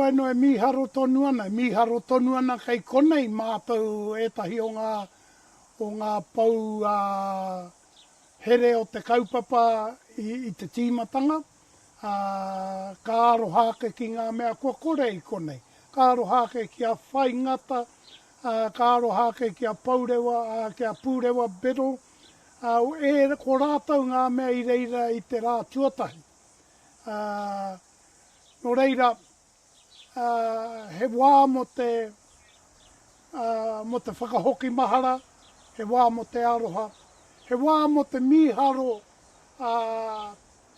Hoeno e mīharo tonu ana, e mīharo tonu ana kei konei mātou ētahi o ngā, o ngā pou here o te kaupapa i, i te tīmatanga, ā, ka aroha ake ki ngā mea kua kore i konei. Ka aroha ake ki a Whai Ngata, ā, ka aroha ake ki a Pourewa, ā, ki a Pūrewa Biddle, ā, e, ko rātou ngā mea i reira i te rā tuatahi. Ā, nō reira, ā, he wā mō te, ā, mō te whakahoki mahara, he wā mō te aroha, he wā mō te mīharo, ā,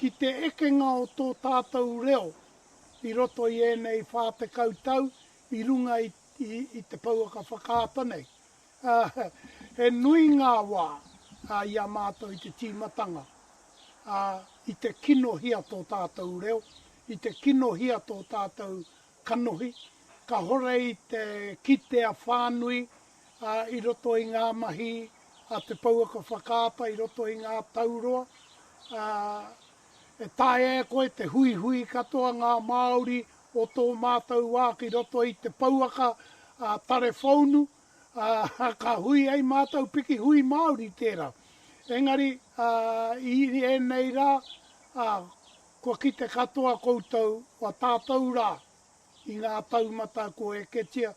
ki te ekenga o tō tātou reo i roto i ēnei 40 tau i runga i, i, i te pouaka whakaata nei. Ā, he nui ngā wā, ā, i a mātou i te tīmatanga, ā, i te kinohia tō tātou reo, i te kinohia tō tātou kanohi, kāhore i te kitea whānui, ā, i roto i ngā mahi a te pouaka whakaata i roto i ngā tau roa, ā, e taea e koe te huihui katoa ngā Māori o tō mātou wā ki roto i te pouaka a Tarewhounu, ā, ka hui ai mātou piki hui Māori tērā. Engari, ā, i ēnei rā, ā, kua kite katoa koutou, kua tātou rā i ngā taumata kua eketia.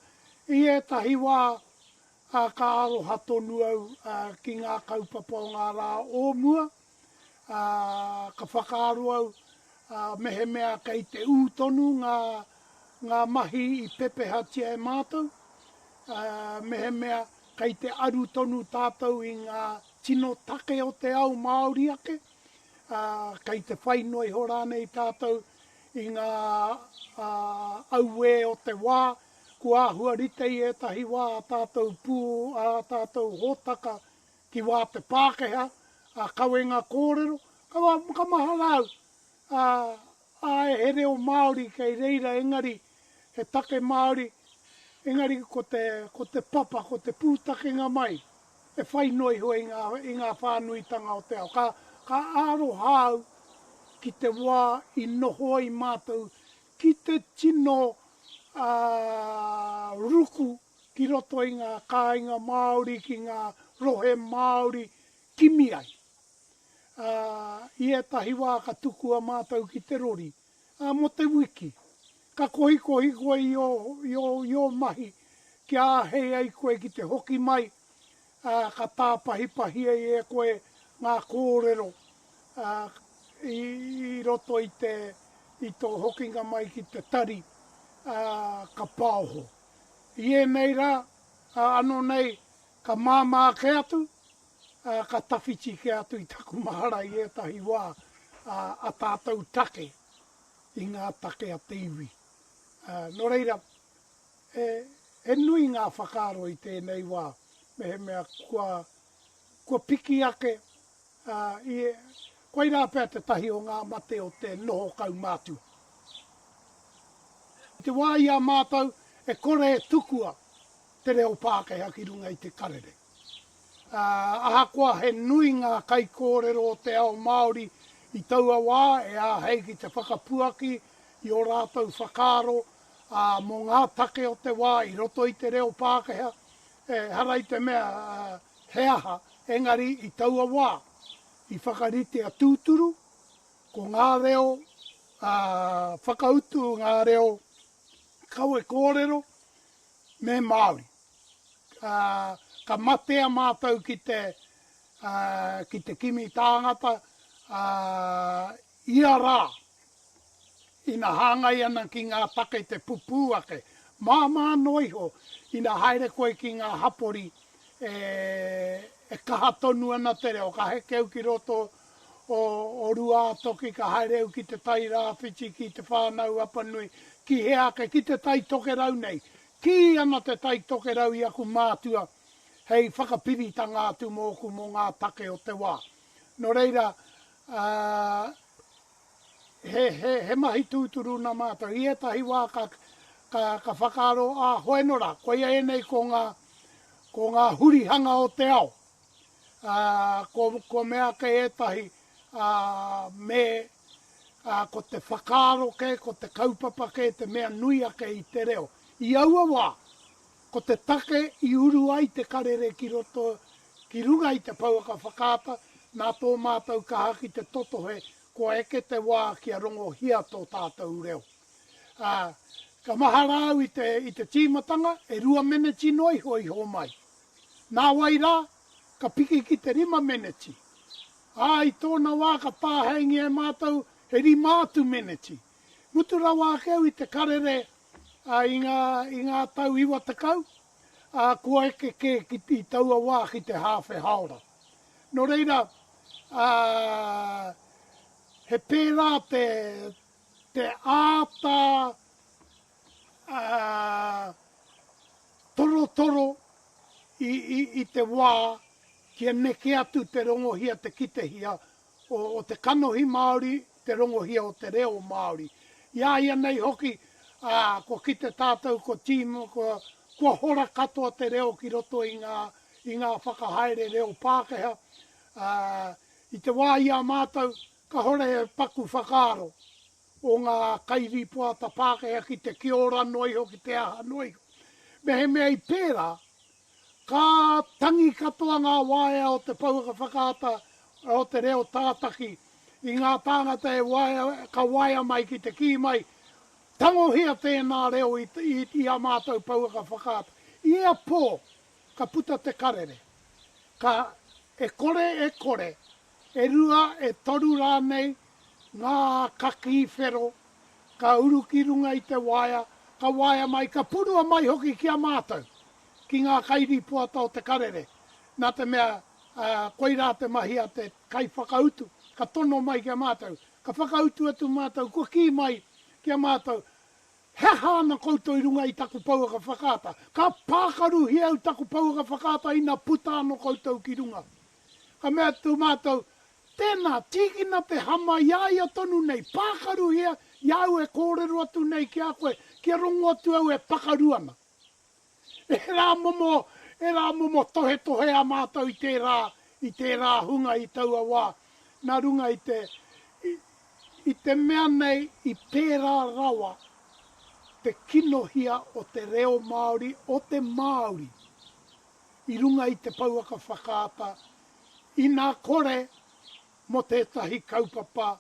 I ētahi wā, ā, ka aroha tonu au, ā, ki ngā kaupapa o ngā rā o mua, ā, ka whakaaro au, ā, mehemea kei te ū tonu ngā, ngā mahi i pepehatia e mātou, ā, mehemea kei te aru tonu tātou i ngā tino take o te ao Māori ake, ā, kei te whai noa iho rānei tātou i ngā, ā, auē o te wā, kua āhua rite i ētahi wā ā tātou pū, ā tātou hōtaka Ki wā te Pākehā, a kawenga kōrero, ka, ka mahara au, ā, āe he reo Māori kei reira engari he take Māori, engari ko te, ko te papa, ko te pūtakenga mai e whai noa iho i ngā, i ngā whānuitanga o te ao. Ka, ka aroha au ki te wā i noho ai mātou ki te tino, ā, ruku ki roto i ngā kāinga Māori, ki ngā rohe Māori kimi ai. Ā, i ētahi wā ka tukua mātou ki te rori, ā, mō te wiki. Ka kohikohi koe i ō, i ō, i ō mahi kia āhei ai koe ki te hoki mai, ā, ka tāpahipahi ai e koe ngā kōrero, ā, i, i roto i te, i tō hokinga mai ki te tari, ā, ka paoho. I ēnei rā, ā, anō nei, ka māmā ake atu, ā, ka tawhiti kē atu i taku mahara i ētahi wā, ā, a tātou take i ngā take a te iwi. Ā, nō reira, he, he nui ngā whakaaro i tēnei wā, mehemea kua, kua piki ake, ā, i, koirā pea tētahi o ngā mate o te noho kaumātua. I te wā i a mātou e kore e tukua te reo Pākehā ki runga i te karere. Ā, ahakoa he nui ngā kaikōrero o te ao Māori i taua wā e āhei ki te whakapuaki i ō rātou whakaaro, ā, mō ngā take o te wā i roto i te reo Pākehā, ehara i te mea he aha, engari i taua wā i whakaritea tūturu ko ngā reo whakautu, ngā reo kawe kōrero me Māori. Ka matea mātou ki te, ki te kimi tāngata ia rā ina hāngai ana ki ngā take te pupū ake. Māmā noa iho ina haere koe ki ngā hapori e kaha tonu ana te reo, ka heke au ki roto o Ruātoki, ka haere au ki Te Tai Rāwhiti, ki Te Whānau Apanui, ki hea ake, ki Te Tai Tokerau nei. Kī ana Te Tai Tokerau i aku mātua hei whakapiritanga atu mōku mō ngā take o te wā. Nō reira, he, he, he mahi tūturu nā mātou. I ētahi wā ka, ka, ka whakaaro, ā, hoeno rā, koia ēnei ko ngā, ko ngā hurihanga o te ao. Ā, kua, kua mea ake ētahi, ā, me, Ā, ko te whakaaro kē, ko te kaupapa kē te mea nui ake i te reo. I aua wā, ko te take i uru ai te karere ki roto, ki runga i te pouaka whakaata, nā tō mātou kaha ki te totohe kua eke te wā kia rongohia tō tātou reo. Ā, ka mahara au i te, i te tīmatanga, e rua meneti noa iho i hōmai. Nāwai rā, ka piki ki te rima meneti. Ā, i tōna wā ka tāheingia e mātou he rima atu meneti. Mutu rawa ake au i te karere ā, i ngā, i ngā tau 90, ā, kua eke kē ki, i taua wā ki te hāwhe haora. Nō reira, ā, he pērā te, te āta, ā, torotoro i, i, i te wā kia neke atu te rongohia, te kitehia o, o te kanohi Māori, te rongohia o te reo Māori. I a ia nei hoki, ā, kua kite tātou kua tīma, kua, kua hora katoa te reo ki roto i ngā, i ngā whakahaere reo Pākehā, ā, i te wā i a mātou, kāore he paku whakaaro o ngā kairīpoata Pākehā ki te kia ora noa iho, ki te aha noa iho. Mehemea i pērā, ka tangi katoa ngā waea o te pouaka whakaata o te reo tātaki i ngā tāngata e waea, ka waea mai ki te kī mai, Tangohia tēnā reo i, i, i ā mātou pouaka whakaata. I ia pō, ka puta te karere. Ka, e kore e kore, e rua, e toru rānei ngā kakī whero ka uru ki runga i te waea, ka waea mai, ka purua mai hoki ki a mātou, ki ngā kairīpoata o te karere, nā te mea, koirā te mahi a te kaiwhakautu, ka tono mai ki a mātou, ka whakautu atu mātou, kua kī mai ki a mātou, He aha ana koutou i runga i taku pouaka whakaata? Ka pākaruhia au taku pouaka whakaata ina puta ano koutou ki runga. Ka mea atu mātou, Tēnā, tīkina te hama i a ia tonu nei, pākaruhia i a au e kōrero atu nei ki a koe, kia rongo atu au e pakaru ana. Ērā momo, ērā momo tohetohe a mātou i tērā, i tērā hunga i taua wā, nā runga i te, i, i te mea nei i pērā rawa te kinohia o te reo Māori, o te Māori, i runga i te pouaka whakaata, ina kore mō tētahi kaupapa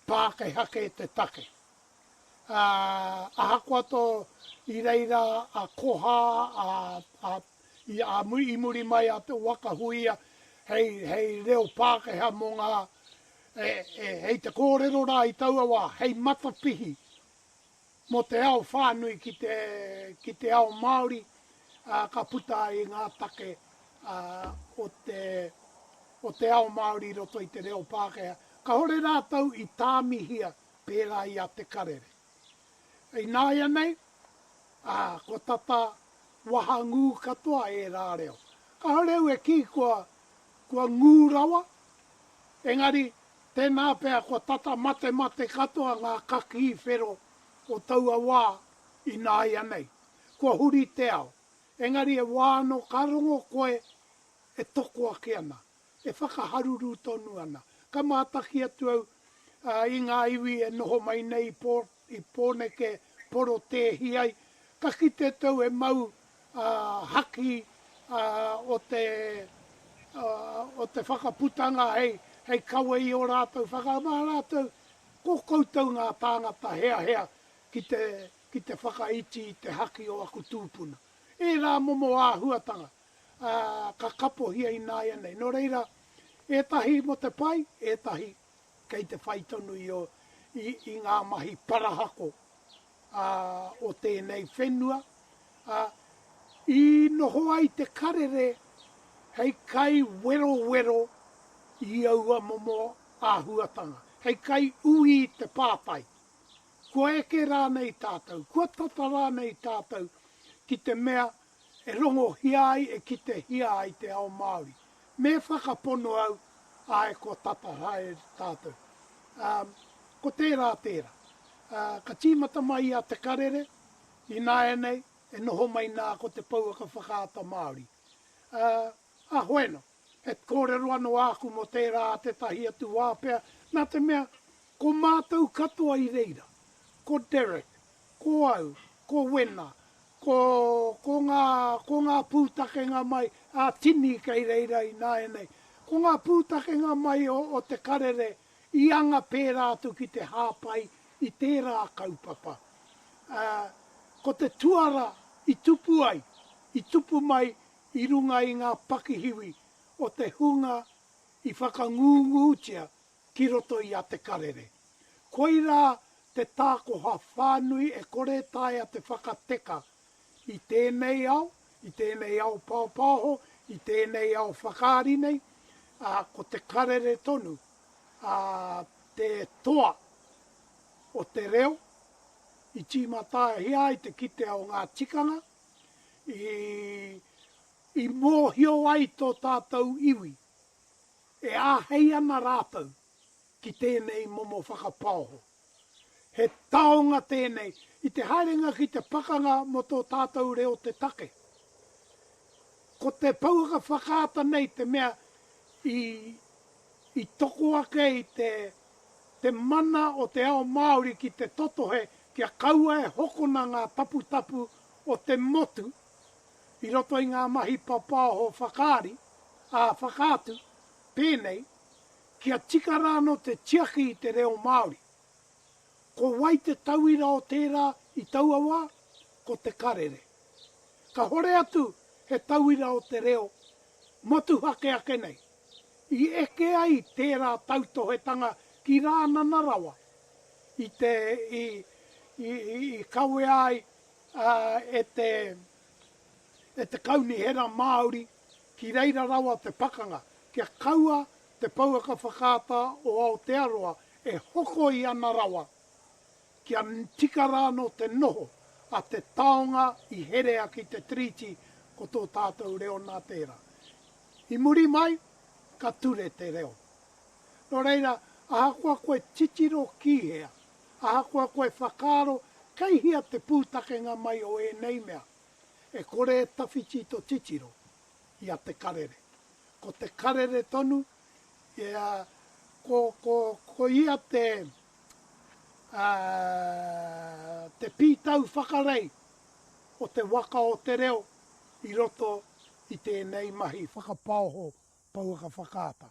Pākehā kē te take. Ā, ahakoa tō i reira a Koha, a, a, i, a, i muri mai a Te Waka Huia hei, hei reo Pākehā mō ngā, e, e, hei te kōrero rā i taua wā, hei matapihi mō te ao whānui ki te, ki te ao Māori, ā, ka puta ai ngā take, ā, o te, o te ao Māori i roto i te reo Pākehā. Kāore rātou i tāmihia pērā i a Te Karere. Ināianei, ā, kua tata wahangū katoa ērā reo. Kāore au e kī kua, kua ngū rawa, engari tēnā pea kua tata matemate katoa ngā kakī whero o taua wā ināianei. Kua huri te ao. Engari e wā anō ka rongo koe e toko ake ana. e whakaharuru tonu ana. Ka mātaki atu au i ngā iwi e noho mai nei i Pōneke porotēhi ai, ka kite atu au e mau haki o te o te whakaputanga hei hei kawe i ō rātou whakamā rātou, ko koutou ngā tāngata heahea ki te ki te whakaiti i te haki o aku tūpuna. Ērā momo āhuatanga. ā, ka kapohia ināianei. Nō reira, ētahi mō te pai, ētahi kei te whai tonu i, i, i ngā mahi parahako ā, o tēnei whenua, ā, i noho ai te karere hei kai werowero i aua momo āhuatanga, hei kai ui i te pātai, kua eke rānei tātou, kua tata rānei tātou ki te mea e rongohia ai, e kitehia ai te ao Māori. Me whakapono au, āe kua tata haere tātou. Ā, ko tērā tērā. Ā, ka tīmata mai i a Te Karere, ināianei, e noho mai nā ko te pouaka whakaata Māori. Ā, ā hoeno, he kōrero anō āku mō tērā a tētahi atu wā pea, nā te mea, Ko mātou katoa i reira, ko Derek, ko au, ko Wena, ko, ko ngā, ko ngā pūtakenga mai, a tini kei reira ināianei, ko ngā pūtakenga mai o, o Te Karere i anga pērā atu ki te hāpai i tērā kaupapa. Ā, ko te tuara i tupu ai, i tupu mai i runga i ngā pakihiwi o te hunga i whakangūngūtia ki roto i a Te Karere. Koirā te tākoha whānui e kore e taea te whakateka i tēnei ao, i tēnei ao paopaoho, i tēnei ao whakaari nei, ā, ko Te Karere tonu, ā, te toa o te reo i tīmatahia ai te kitea o ngā tikanga, i, i mōhio ai tō tātou iwi e āhei ana rātou ki tēnei momo whakapaoho. He taonga tēnei i te haerenga ki te pakanga mō tō tātou reo te take. Ko te pouaka whakaata nei te mea i, i toko ake i te, te mana o te ao Māori ki te totohe kia kaua e hokona ngā taputapu o te motu i roto i ngā mahi papaoho whakaari, ā, whakaatu, pēnei, kia tika rānō te tiaki i te reo Māori. Ko wai te tauira o tērā i taua wā? Ko Te Karere. Ka hore atu he tauira o te reo motuhake ake nei. I eke ai tērā tautohetanga ki Rānana rawa, i te, i, i, i kawea ai e te, e te Kaunihera Māori ki reira rawa te pakanga, kia kaua te pouaka whakaata o Aotearoa e hoko i ana rawa, kia tika rānō te noho a te taonga i herea ki te Tiriti ko tō tātou reo nā tērā. I muri mai, ka ture te reo. Nō reira, ahakoa koe titiro ki hea, ahakoa koe whakaaro kei hea te pūtakenga mai o ēnei mea, e kore e tawhiti to titiro i a Te Karere. Ko Te Karere tonu, ia, ko, ko, ko ia te, ā, te pītau whakarei o te waka o te reo i roto i tēnei mahi whakapaoho pouaka whakaata.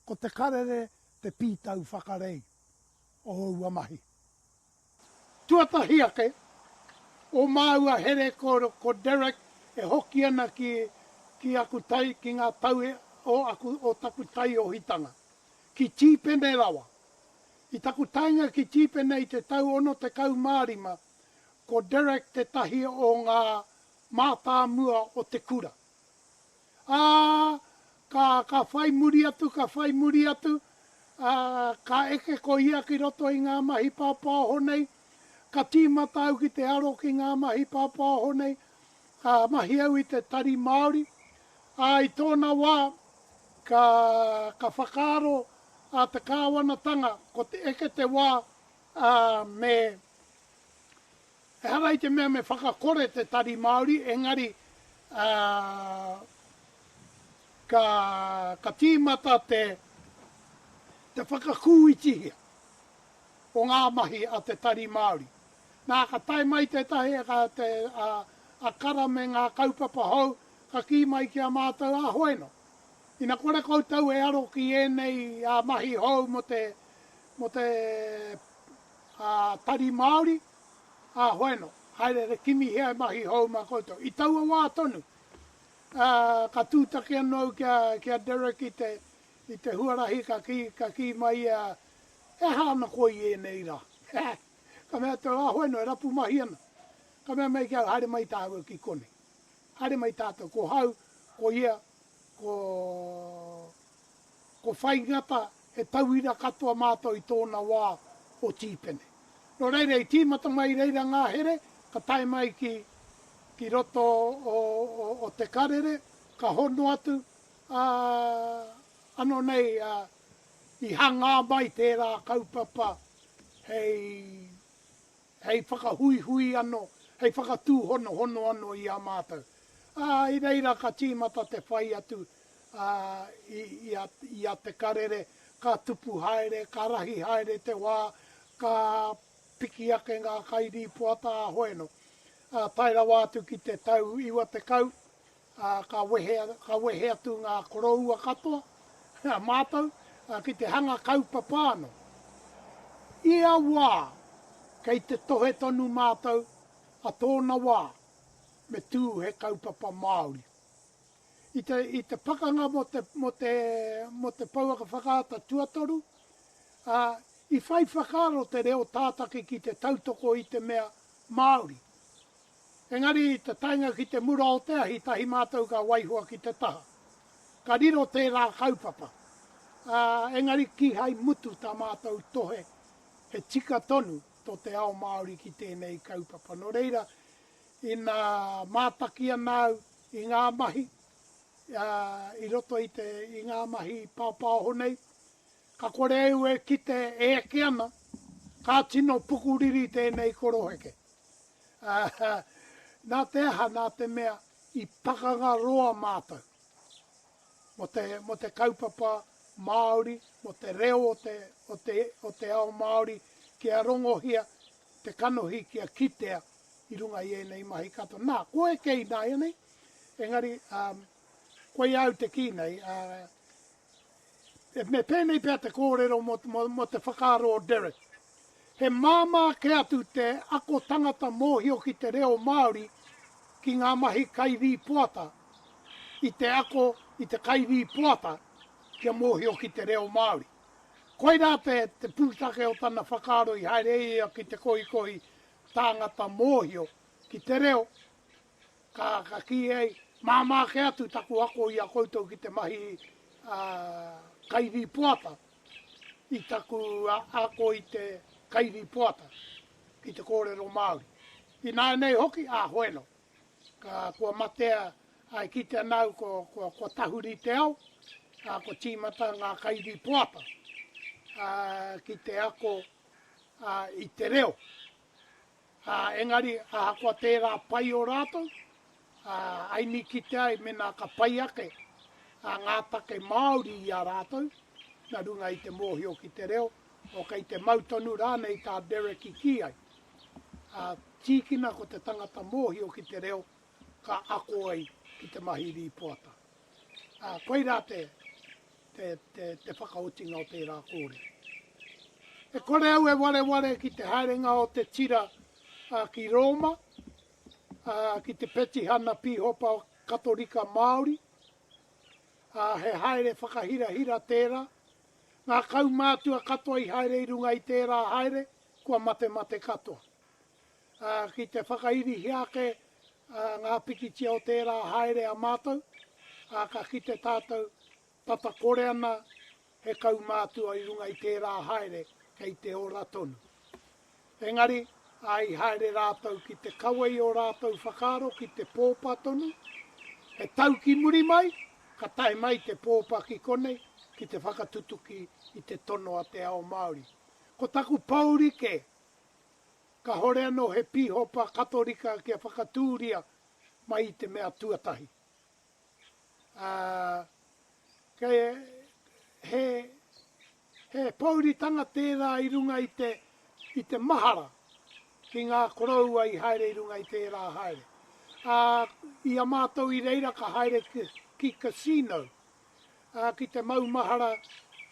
Ko Te Karere te pītau whakarei o aua mahi. Tuatahi ake, o māua here ko, ko Derek e hoki ana ki, ki aku tai, ki ngā tau o aku, o taku taiohitanga. Ki Tīpene rawa. I taku taenga ki Tīpene i te tau 65, ko Derek tētahi o ngā mātāmua o te kura. Ā, ka, ka whai muri atu, ka whai muri atu, ā, ka eke ko ia ki roto i ngā mahi pāpāho nei, ka tīmata au ki te aro ki ngā mahi pāpāho nei, ka mahi au i te Tari Māori, ā, i tōna wā, ka, ka whakaaro a te kāwanatanga, ko te eke te wā, ā, me, Ehara i te mea me whakakore te Tari Māori, engari ka, ka tīmata te, te whakakūitihia o ngā mahi a te Tari Māori. Nā, ka tae mai tētahi, ka, te, a, a Kara me ngā kaupapa hou, ka kī mai ki a mātou, a hoeno, ina kore koutou e aro ki ēnei ā, mahi hou mō te, mō te ā, Tari Māori, ā, hoeno, haere kimihia he mahi hou mā koutou. I taua wā tonu, ā, ka tūtaki anō au ki a, ki a Derek i te, i te huarahi, ka kī, ka kī mai ia, He aha ana koe i ēnei rā? Ka mea atu au, Ā, hoeno, e rapu mahi ana. Ka mea mai ki au, Haere mai tāua ki konei. Haere mai tātou, ko hau, ko ia, ko, ko Whai Ngata, he tauira katoa mātou i tōna wā o Tīpene. Nō reira, i tīmata mai i reira ngā here, ka tae mai ki, ki roto o, o, o Te Karere, ka hono atu, ā, anō nei, ā, i hangā mai tērā kaupapa hei, hei whakahuihui anō, hei whakatūhonohono anō i a mātou. Ā, i reira ka tīmata te whai atu, ā, i, i a, i a Te Karere. ka tupu haere, ka rahi haere te wā, ka piki ake ngā kairīpoata a Hoeno. Ā, tae rawa atu ki te tau 90, ā, ka wehe, ka wehe atu ngā koroua katoa, a mātou, ā, ki te hanga kaupapa anō. Ia wā, kei te tohe tonu mātou, a tōna wā, me tū he kaupapa Māori. I te, i te pakanga mō te, mō te, mō te pouaka whakaata tuatoru, ā, i whai whakaaro te reo tātaki ki te tautoko i te mea Māori. Engari i te taenga ki te mura o te ahi, tahi mātou ka waihoa ki te taha. Ka riro tērā kaupapa. Ā, engari kīhai mutu tā mātou tohe, he tika tonu tō te ao Māori ki tēnei kaupapa. Nō reira, ina mātaki ana au i ngā mahi, ā, i roto i te, i ngā mahi paopaoho nei, ka kore au e kite e eke ana, ka tino pukuriri tēnei koroheke. Ā, nā te aha, nā te mea i pakanga roa mātou mō te, mō te kaupapa Māori, mō te reo o te, o te, o te ao Māori kia rongohia te kanohi kia kitea i runga i ēnei mahi katoa. Nā, ko eke ināianei, engari, ā, koia au te kī nei, ā, Me pēnei pea te kōrero mō te whakaaro o Derek. He māmā kē atu te ako tangata mōhio ki te reo Māori ki ngā mahi kairīpoata i te ako i te kairīpoata kia mōhio ki te reo Māori. Koirā te te pūtake o tana whakaaro i haere ai ia ki te kohikohi tāngata mōhio ki te reo Ka, ka kī ai, māmā kē atu taku ako i a koutou ki te mahi kairīpoata i taku ako i te kairīpoata ki te kōrero Māori. Ināianei hoki, ā, hoeno, ka, kua matea, ā, e kite ana au kua, kua, kua tahuri te ao, ā, kua tīmata ngā kairīpoata, ā, ki te ako, ā, i te reo. Ā, engari, ahakoa tērā pai o rātou, ā, aini kite ai mēnā ka pai ake ā ngā take Māori i a rātou, nā runga i te mōhio ki te reo, o kei te mau tonu rānei tā Derek i kī ai. Ā, tīkina ko te tangata mōhio ki te reo ka ako ai ki te mahi rīpoata. Ā, koirā te, te, te, te whakaotinga o tērā kōrero. E kore au e wareware ki te haerenga o te tira ā, ki Rōma, ā, ki te petihana pīhopa Katorika Māori, ā, he haere whakahirahira tērā. Ngā kaumātua katoa i haere i runga i tērā haere, kua matemate katoa. Ā, ki te whakairihia ake ngā pikitia o tērā haere a mātou, ā, ka kite tātou tata kore ana he kaumātua i runga i tērā haere kei te ora tonu. Engari, ā, i haere rātou ki te kawe i ō rātou whakaaro ki te pōpa tonu, he tau ki muri mai, ka tae mai te pōpa ki konei ki te whakatutuki i te tono a te ao Māori. Ko taku pōuri kē, Kahore anō he pīhopa Katorika kia whakatūria mai i te mea tuatahi. Ā, kei, he, he pōuritanga tērā i runga i te, i te mahara ki ngā koroua i haere i runga i tērā haere. Ā, i a mātou i reira ka haere ki, ki Casino, ā, ki te maumahara,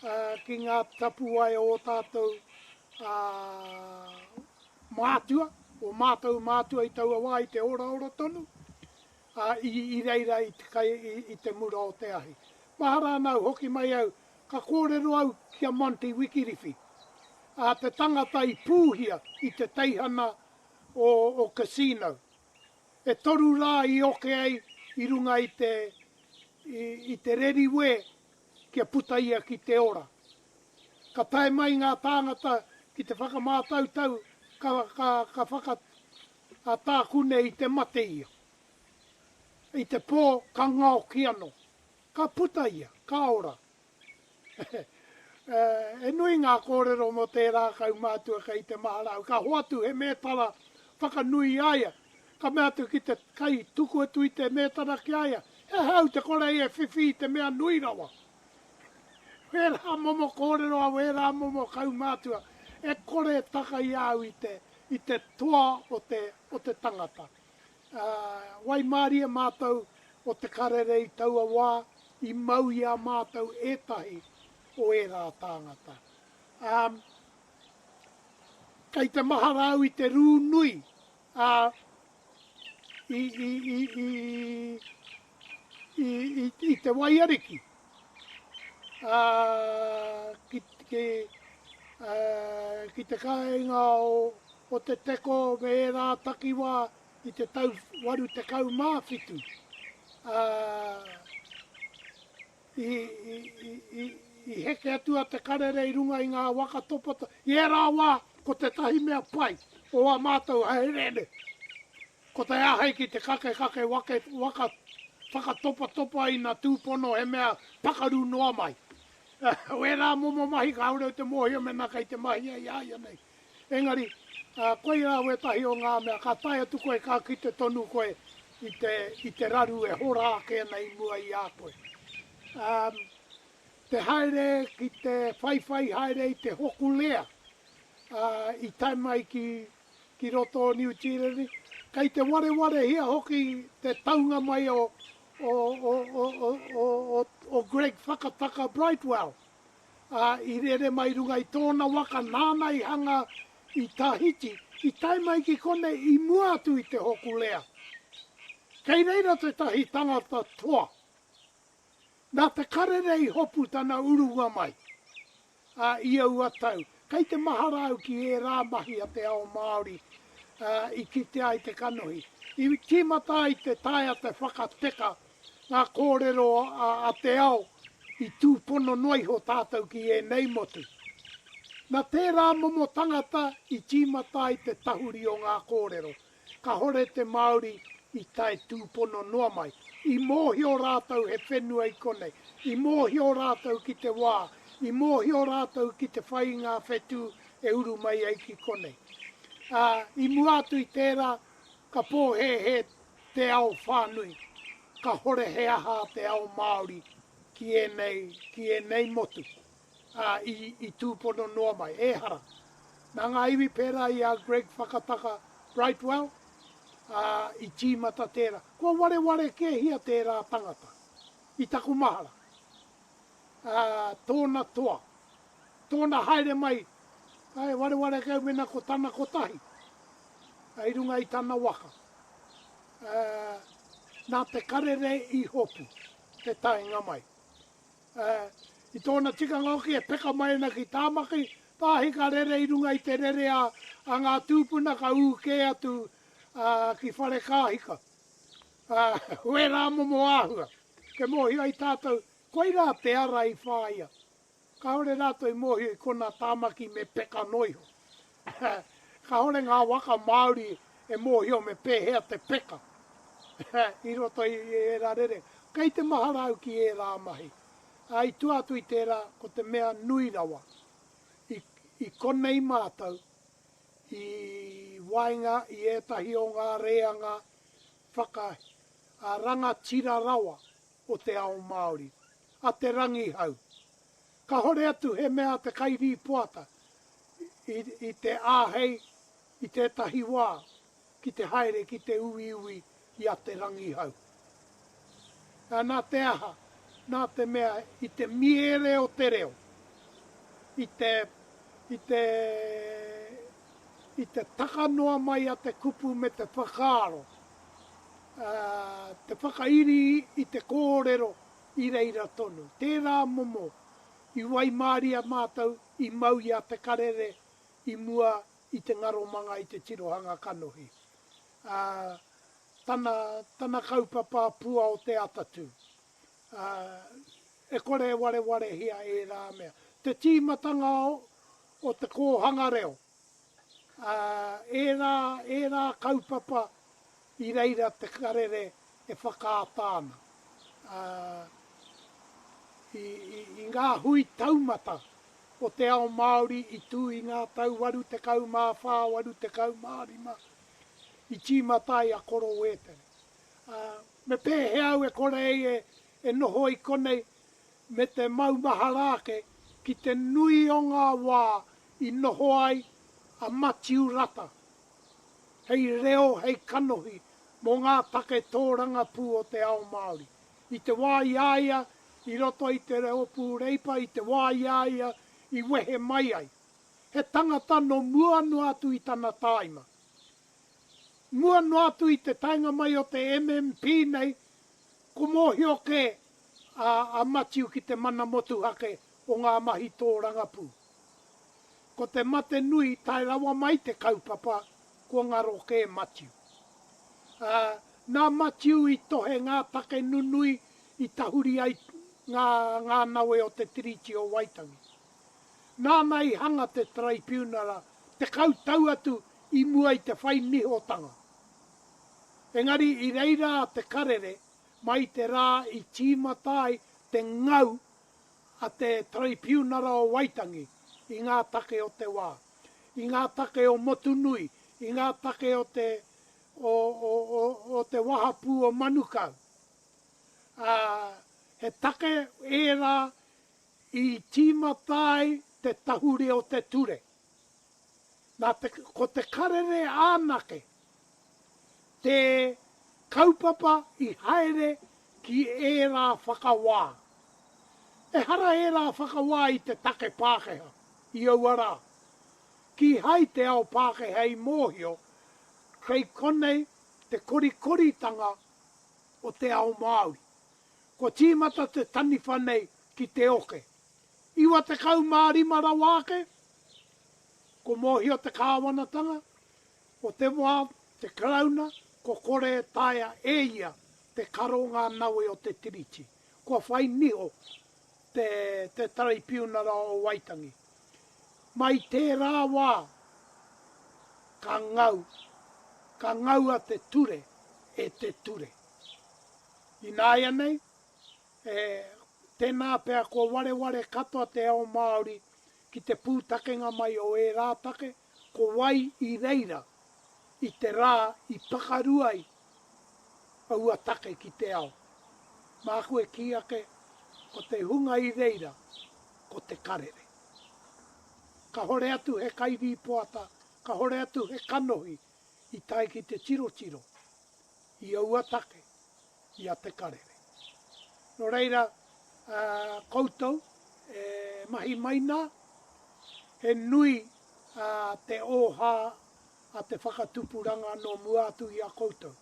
ā, ki ngā tapuwae o ō tātou, ā, mātua, ō mātou mātua i taua wā i te oraora tonu, ā, i, i reira i te kai, i, i te mura o te ahi. Mahara ana au, hoki mai au, ka kōrero au ki a Monty Wikiriwhi, ā, te tangata i pūhia i te teihana o, o Casino. E toru rā i oke ai i runga i te, i, i te reriwē kia puta ia ki te ora. Ka tae mai ngā tāngata ki te whakamātautau ka, ka, ka whaka, a tākune i te mate ia. I te pō ka ngaoki anō. Ka puta ia, ka ora. E nui ngā kōrero mō tērā kaumātua kei te mahara au. Ka hoatu he mētara whakanui i a ia. Ka mea atu ki te kai tuku atu i te mētara ki a ia, He aha au te kore e whiwhi i te mea nui rawa? Wērā momo kōrero a wērā momo kaumātua, e kore e taka i a au i te, i te toa o te, o te tangata. Ā, waimārie mātou o Te Karere i taua wā i mau i a mātou ētahi o ērā tāngata. Ā, kei te mahara au i te rū nui, ā, i, i, i, i, i, i, i te waiariki, ā, ki, ki, ā, ki te kāinga o, o Te Teko me ērā takiwā i te tau 87, ā, i, i, i, i, i heke atu a Te Karere i runga i ngā waka topoto. I ērā wā, ko tētahi mea pai o ā mātou haereere, ko te āhei ki te kakekake wake, waka whakatopatopa ina tūpono he mea pakaru noa mai. Wērā momo mahi kāore au te mōhio mēnā kei te mahia i a ia nei. Engari, koirā wētahi o ngā mea, ka tae atu koe ka kite tonu koe i te, i te raru e hora ake ana i mua i a koe. Um, te haere ki te whaiwhai haere i te Hokulea, uh, i tae mai ki, ki roto o Niu Tīreni, kei te warewarehia hoki te taunga mai o, o, o, o, o, o, o, o Greg Whakataka Brightwell. ā, i rere mai runga i tōna waka nāna i hanga i Tahiti, i tae mai ki konei i mua atu i te Hokulea. Kei reira tētahi tangata toa. Nā te karere i hopu tana urunga mai, ā, i aua tau. Kei te mahara au ki ērā mahi a te ao Māori, ā, i kitea ai te kanohi. I tīmata ai te taea te whakateka ngā kōrero a te ao i tūpono noa iho tātou ki ēnei motu. Na tērā momo tangata i tīmata ai te tahuri o ngā kōrero, kahore te Māori i tae tūpono noa mai. I mōhio rātou he whenua i konei, i mōhio rātou ki te wā, i mōhio rātou ki te whai i ngā whetū e uru mai ai ki konei. Ā, i mua atu i tērā, ka pōhēhē te ao whānui, kahore he aha te ao Māori ki ēnei, ki ēnei motu, ā, i, i tūpono noa mai. Ehara. Nā ngā iwi pērā i a Greg Whakataka Brightwell, ā, i tīmata tērā. Kua wareware kēhia tērā tangata, i taku mahara. Ā, tōna toa. Tōna haere mai, ā, e wareware ake au mēnā ko tana kotahi, ā, i runga i tana waka. Ā, nā te karere i hopu te taenga mai. Ā, i tōna tikanga hoki e peka mai ana ki Tāmaki, tāhi ka rere i runga i te rere a, a ngā tūpuna ka ū kē atu, ā, ki Wharekāhika. Ā, wērā momo āhua. Kia mōhio ai tātou, koirā te ara i whāia. Kāore rātou i mōhio i konā Tāmaki me peka noa iho. Kāore ngā waka Māori e mōhio me pēhea te peka i roto i ērā rerenga. Kei te mahara au ki ērā mahi. Ā, i tua atu i tērā, ko te mea nui rawa, i, i konei mātou, i waenga i ētahi o ngā reanga whaka, ā, rangatira rawa o te ao Māori, a Te Rangihau. Kahore atu he mea a te kairīpoata i, i te āhei i tētahi wā ki te haere ki te uiui i a Te Rangihau. Ā, nā te aha? Nā te mea i te miere o te reo, i te, i te, i te taka noa mai a te kupu me te whakaaro, ā, te whakairi i te kōrero i reira tonu. Tērā momo i waimāria mātou i mau i a Te Karere i mua i te ngaromanga i te tirohanga kanohi. Ā, tana, tana kaupapa pua o te atatū. Ā, e kore e warewarehia ērā mea. Te tīmatanga o, o te kōhanga reo. Ā, ērā, ērā kaupapa i reira te karere e whakaata ana. Ā, i, i, i ngā hui taumata o te ao Māori i tū i ngā tau 84, 85, i tīmata ai a Koro Wētere. Ā, me pēhea au e kore ai e, e noho i konei? Me te maumahara ake ki te nui o ngā wā i noho ai a Matiu Rata hei reo, hei kanohi mō ngā take tōrangapū o te ao Māori. I te wā i a ia i roto i te Rōpū Reipa, i te wā i a ia i wehe mai ai. He tangata nō mua noa atu i tana tāima. Mua noa atu i te taenga mai o te MMP nei, ko mōhio kē a a Matiu ki te mana motuhake o ngā mahi tōrangapū. Ko te mate nui tae rawa mai te kaupapa, kua ngaro kē Matiu. Ā, nā Matiu i tohe ngā take nunui i tahuri ai ngā ngā nawe o te Tiriti o Waitangi. Nāna i hanga te Taraipiunara 10 tau atu i mua i te whai nihotanga. Engari i reira a Te Karere mai i te rā i tīmata ai te ngau a te Taraipiunara o Waitangi i ngā take o te wā, i ngā take o Motunui, i ngā take o te o, o, o, o te wahapū o Manukau. Ā, he take ērā i tīmata ai te tahuri o te ture. Nā te, ko te karere anake te kaupapa i haere ki ērā whakawā. Ehara ērā whakawā i te take Pākehā i aua rā. Kīhai te ao Pākehā i mōhio kei konei te korikoritanga o te ao Māori. Kua tīmata te taniwha nei ki te oke. 95 rawa ake, ko mōhio te kāwanatanga, o te wā, te Karauna, kua kore e taea e ia te karo ngā nawe o te Tiriti. Kua whai niho te te Taraipiunara o Waitangi. Mai tērā wā, ka ngau, ka ngaua te ture e te ture. Ināianei, e, tēnā pea kua wareware katoa te ao Māori ki te pūtakenga mai o ērā take, ko wai i reira i te rā i pakaru ai aua take ki te ao. Māku e kī ake, ko te hunga i reira, ko te karere. Kahore atu he kairīpoata, kahore atu he kanohi i tae ki te tirotiro i aua take i a Te Karere. Nō reira, koutou e mahi mai nā, he nui te ōhā a te whakatupuranga nō mua atu i a koutou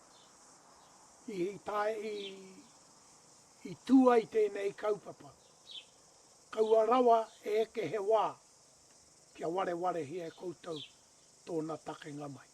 i tae, i, i tū ai tēnei kaupapa. Kaua rawa e eke he wā kia warewarehia e koutou tōna takenga mai.